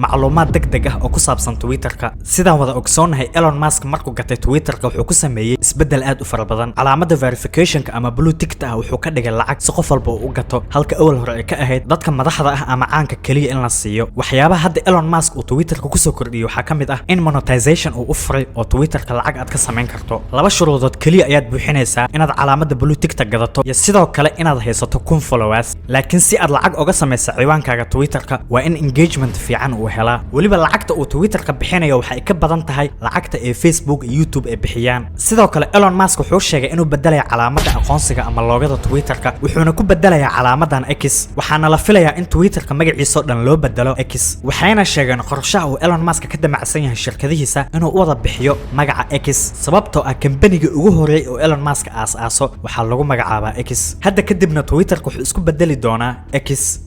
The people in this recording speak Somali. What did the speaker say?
Macluumaad degdeg ah oo ku saabsan Twitterka. Sidaan wada ogsoonnahay, Elon Musk markuu gatay Twitterka wuxuu ku sameeyey isbeddel aad u fara badan. Calaamadda verificationka ama blue tickta ah wuxuu ka dhigay lacag si qof walba uu u gato, halka awal hore ay ka ahayd dadka madaxda ah ama caanka keliya in la siiyo. Waxyaabaha hadda Elon Musk uu Twitterka kusoo kordhiyey waxaa ka mid ah in monetization uu u furay oo Twitterka lacag aad ka samayn karto. Laba shuruudood keliya ayaad buuxinaysaa: inaad calaamadda blue tickta gadato iyo sidoo kale inaad haysato 1000 followers. Laakiin si aad lacag oga samaysa ciwaankaaga Twitterka, waa in engagement fiican uu helaa. Weliba lacagta uu Twitterka bixinayo waxay ka badan tahay lacagta ee Facebook iyo YouTube ay bixiyaan. Sidoo kale, Elon Musk wuxuu sheegay inuu bedelayo calaamadda aqoonsiga ama logoda Twitterka, wuxuuna ku bedelayaa calaamadan X. Waxaana la filayaa in Twitterka magaciisa oo dhan loo bedelo X. Waxayna sheegeen qorshaha uu Elon Musk ka damacsan yahay shirkadihiisa inuu u wada bixiyo magaca X, sababtoo ah kambaniga ugu horeeyay oo Elon Musk aas-aaso waxaa lagu magacaabaa X. Hadda kadibna Twitterka wuxuu isku bedeli doonaa X.